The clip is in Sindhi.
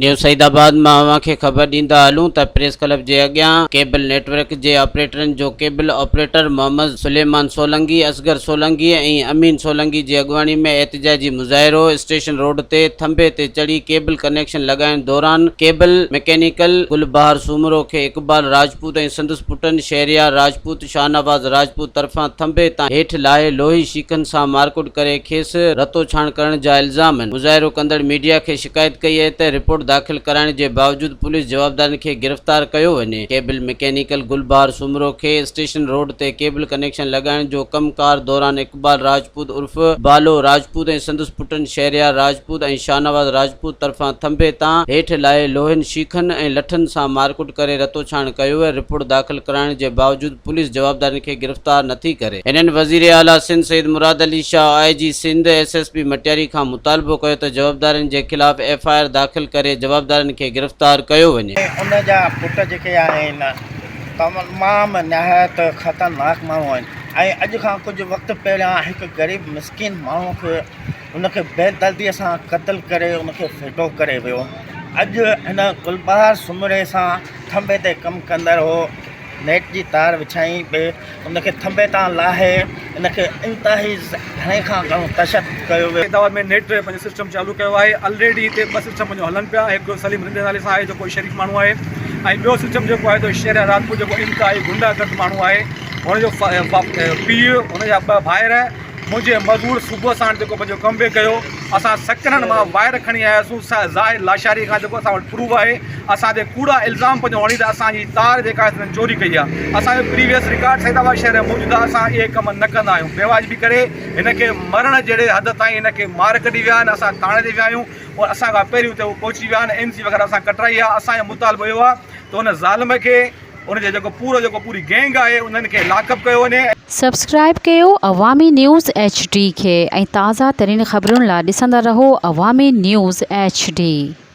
نيو سعيد آباد مان اوهان کي خبر ڏيندا هلون ته پريس ڪلب جي اڳيان ڪيبل نيٽ ورڪ جي آپريٽرن جو ڪيبل آپريٽر محمد سليمان سولنگي، اصغر سولنگي ۽ امين سولنگي جي اڳواڻي ۾ احتجاجي مظاهرو اسٽيشن روڊ تي ٿنڀي تي چڙهي ڪيبل ڪنيڪشن لڳائڻ دوران ڪيبل مڪينيڪل گل بهار سومرو کي اقبال راجپوت ۽ سندس پٽن شهريار راجپوت، شاهنواز راجپوت طرفان ٿنڀي تان هيٺ لاهي لوهي شيخن سان مارڪٽ ڪري کيس رتوڇاڻ ڪرڻ جا الزام آهن. مظاهرو ڪندڙ ميڊيا کي شڪايت ڪئي آهي ته رپورٽ داخل ڪرائڻ جي باوجود پوليس جوابدارن کي گرفتار ڪيو وڃي. ڪيبل مڪينيڪل گلبهار سومرو کي اسٽيشن روڊ تي ڪيبل ڪنيڪشن لڳائڻ جو ڪم ڪار دوران اقبال راجپوت عرف بالو راجپوت ۽ سندس پٽن شهريار راجپوت ۽ شاهنواز راجپوت طرفان ٿنڀي تان هيٺ لاهي لوهين شيخن ۽ لٺن سان مارڪٽ ڪري رتوڇاڻ ڪيو ويو، رپورٽ داخل ڪرائڻ جي باوجود پوليس جوابدارن کي گرفتار نٿي ڪري. هنن وزير اعليٰ Sindh Syed Murad Ali Shah, I G Sindh, S S P Matiari کان مطالبو ڪيو ته جوابدارن جي خلاف ايف I R داخل ڪري جوابدارن کي گرفتار ڪيو وڃي. ۽ ان جا پٽ جيڪي آهن تمام نهايت خطرناڪ ماڻهو آهن. ۽ اڄ کان ڪجهه وقت پهريان هڪ غريب مسڪين ماڻهو کي ان کي بيدردي سان قتل ڪري ان کي ڦٽو ڪري ويو اڄ هن گلبهار سومري سان ٿنڀي تي ڪم ڪندڙ هو نيٽ جي تار وڇائين پئي ان کي ٿنڀي تان لاهي ان کي انتهائي گهڻي کان گهڻو تشدد ڪيو ويو. حيدرآباد ۾ نيٽ پنهنجو سسٽم چالو ڪيو آهي الريڊي هتي ٻه سسٽم پنهنجو هلن پيا هڪ سليم رند جي نالي سان آهي جيڪو شريف ماڻهو آهي ۽ ٻيو سسٽم جيڪو آهي ته شهريار راجپوت جيڪو انتهائي غنڊا گرد ماڻهو آهي هن جو پيء هن جا ٻه ڀائر منهنجي مزور صبح ساڻ جيڪو پنهنجو ڪم پئي ڪيو اسان سڪرن مان وائر کڻي آياسون زاهد لاشاري کان جيڪو اسان وٽ پروف آهي اسان تي ڪوڙا الزام پنهنجو هڻي ته اسان جي تار جيڪا آهي سندن چوري ڪئي آهي اسان جو پريويس رڪارڊ سيد آباد شهر ۾ موجود آهي اسان اهي ڪم نه ڪندا آهيون بيواجبي ڪري هن کي مرڻ جهڙي حد تائين هن کي مار ڪڍي ويا آهن اسان ٿاڻي تي ويا آهيون اور اسان کان پهريون اتي هو پهچي ويا آهن ايم سي وغيره اسان ڪٽرائي آهي اسان جو مطالبو اهو آهي ته ان ظالم کي ان جي جيڪو پورو جيڪو پوري گينگ آهي انهن کي لاڪ اپ ڪيو وڃي. سبسڪرائيب ڪيو عوامي نيوز ايڇ ڊي کي ۽ تازه ترين خبرن لا ڏسندا رهو عوامي نيوز ايڇ ڊي.